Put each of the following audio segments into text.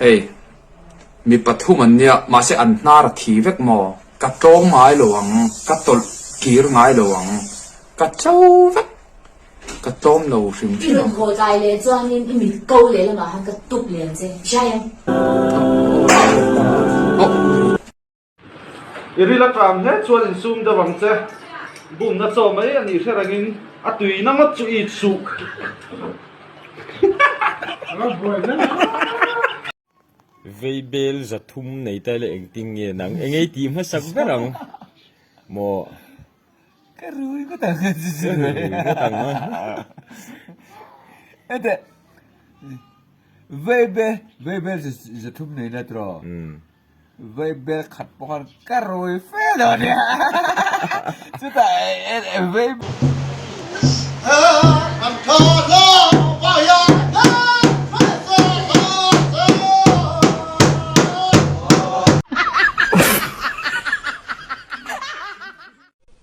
Hei mi pathum an nia mahse an hnar a thi vek maw? Ka tlawm ngai lo ang, ka tawlh kir ngai lo ang, ka cho vek, ka tlawm lo hrim hrim ang. I rawn haw tlai leh chuanin i mit ko leh lamah khan ka tup leh ang che, hria em? I ril a tram hle chuan insum deuh ang che. Bumna chaw mai a nih hre rengin a tuina ngawt chu i chhuh. Veibel 300 nei ta ila engtin nge nang engei tih hmasak ber ang maw? Ka rui ngawt ang ka rui ngawt ang a. Ete Veibel Veibel 300 nei na tiraw? Vaibel khat pawh khan ka rawi fe lo a nia. Chutah vai.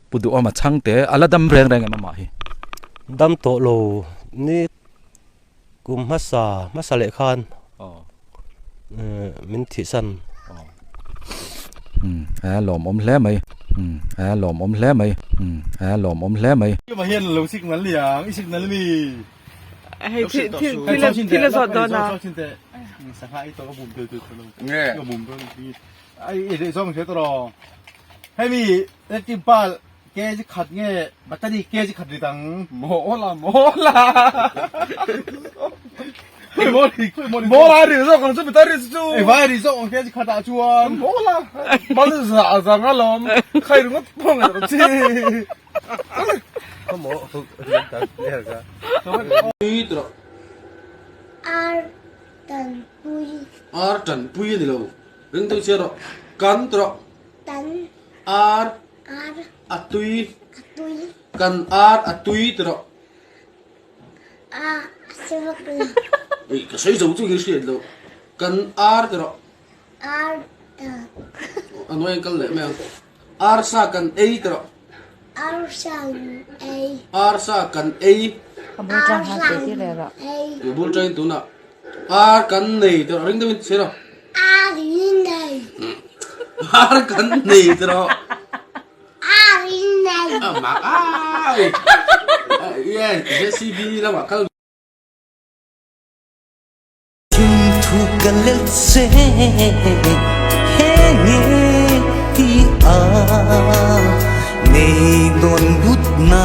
Pu Duhawma chhangte a la dam reng reng em amah hi? Dam tawh lo ni Kum hmasa hmasa leh khan min thihsan. Umm a lawmawm hle mai umm a lawmawm hle mai umm a lawmawm hle mai. Tumah hian lo signal niang i signal mi. Hei thil thil thil a zawt dawn a. Sangha i to ka bum tel tel lo. Nge. Ka bum dawn ti. Ai i zawng hre tawh. Hei mi Timpal Kg khat nge battery kg khat rit ang. Mawla mawla. Mawla ri zawk ang chu battery chu. Ei vai ri zawk ang kg khat ah chuan. Mawla. Mal za za nga lawm. Khai ringawt pawh ngai lo chi. Ar tanpui. Ar tanpui a ni lo. Ring deuh chiah rawh. Kan tawh. Tan. Ar. Ar. A tui. A tui. Kan ar a tui ti rawh. A a si vak lo. Ei ka sawi zo chu hi hriat loh. Kan ar ti rawh. Ar ta. A nuai an kal leh mai ang. Ar sa kan ei ti rawh. Ar sa kan ei. Ar sa kan ei. Ka bul tang khan tih tir leh rawh. Ei. Ka bul tangin tunah ar kan nei ti rawh ring deuhin chhe rawh. Ar in nei. Ar kan nei ti rawh. Ar in nei. A mak ai. Ye JCB lamah kal. Thu ka lel che he nge ti a nei dawn but na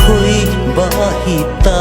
hoi ba hi ta.